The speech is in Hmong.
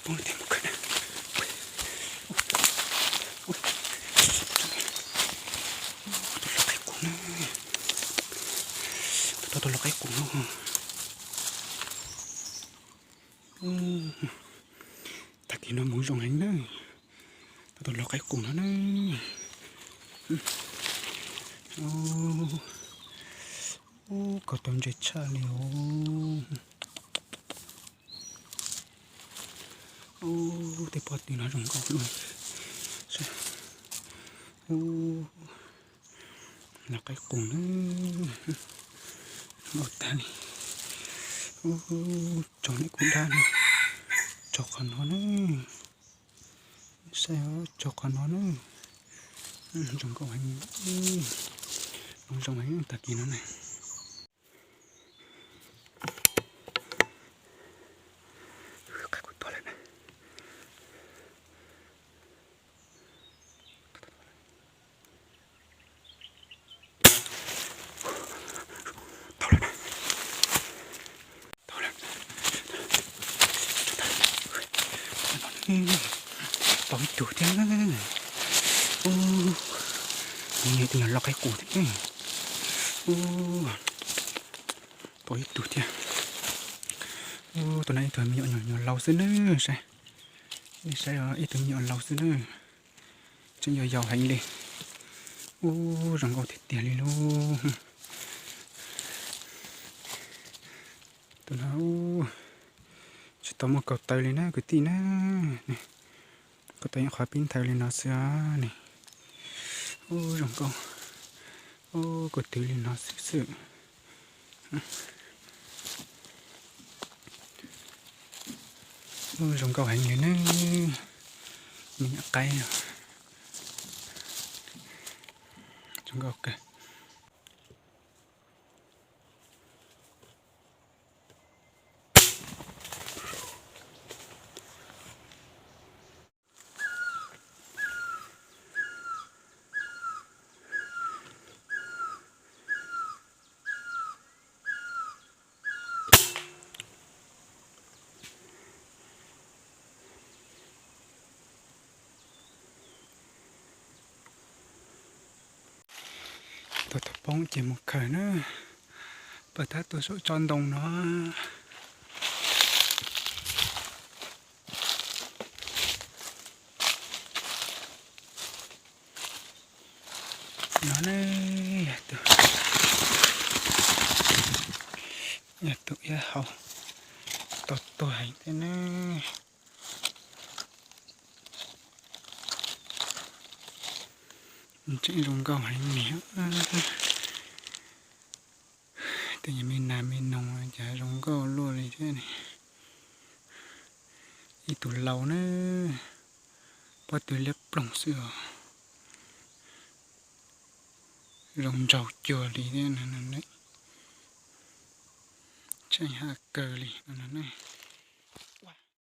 Tus lau qaib qus na. Tus lau qaib qus no. Tag kis no mus zoo heev na. Tus lau qaib qus no na. Ub, koj tau ntse tshaj li os. Ub, tej pob tw no zoo nkauj luaj. Ub, lau qaib qus na. Zoo nkauj tag li. Ub, tso neb kuv dab no. Tso qhov no na. Saib, tso qhov no na. Zoo nkauj heev. Zoo zoo heev tag kis no na. Qab kuv tuag lawm na. Tau ib tug thiab. Ub, tus nyuag lau qaib qus thiab. Ub, tau ib tug thiab. Ub, tus no ib tug me nyuam nyuam laus xwb na. Saib, nej saib os, ib tug me nyuam laus xwb na. Tseem yau yau heev li. Ub, zoo nkauj tiag tiag li lauj. Tus no tsis tau muaj kaus taw li na kwv tij na. Kaus taw nyuam qhuav pib nthaw li no xwb ne. Ub, zoo nkauj. Ub, kaus twv li no xwb xwb. Ub, zoo nkauj heev li na. Me nyuam qaib zoo nkauj kawg. Tuaj tau poob ces mus khaws na. Pab tab tuaj saum tsob ntoo no. No ne, yog tus, yog tus iab hau tau tuag heev thiab ne. Tseem zoo nkauj heev li. Tej nyuag me nas me noog cas zoo nkauj luaj li thiab ne. Ib tug laus na, pob tw liab ploog xwb os. Zoo nraug cuag li thiab no ne. Tseem haj kawg li no ne.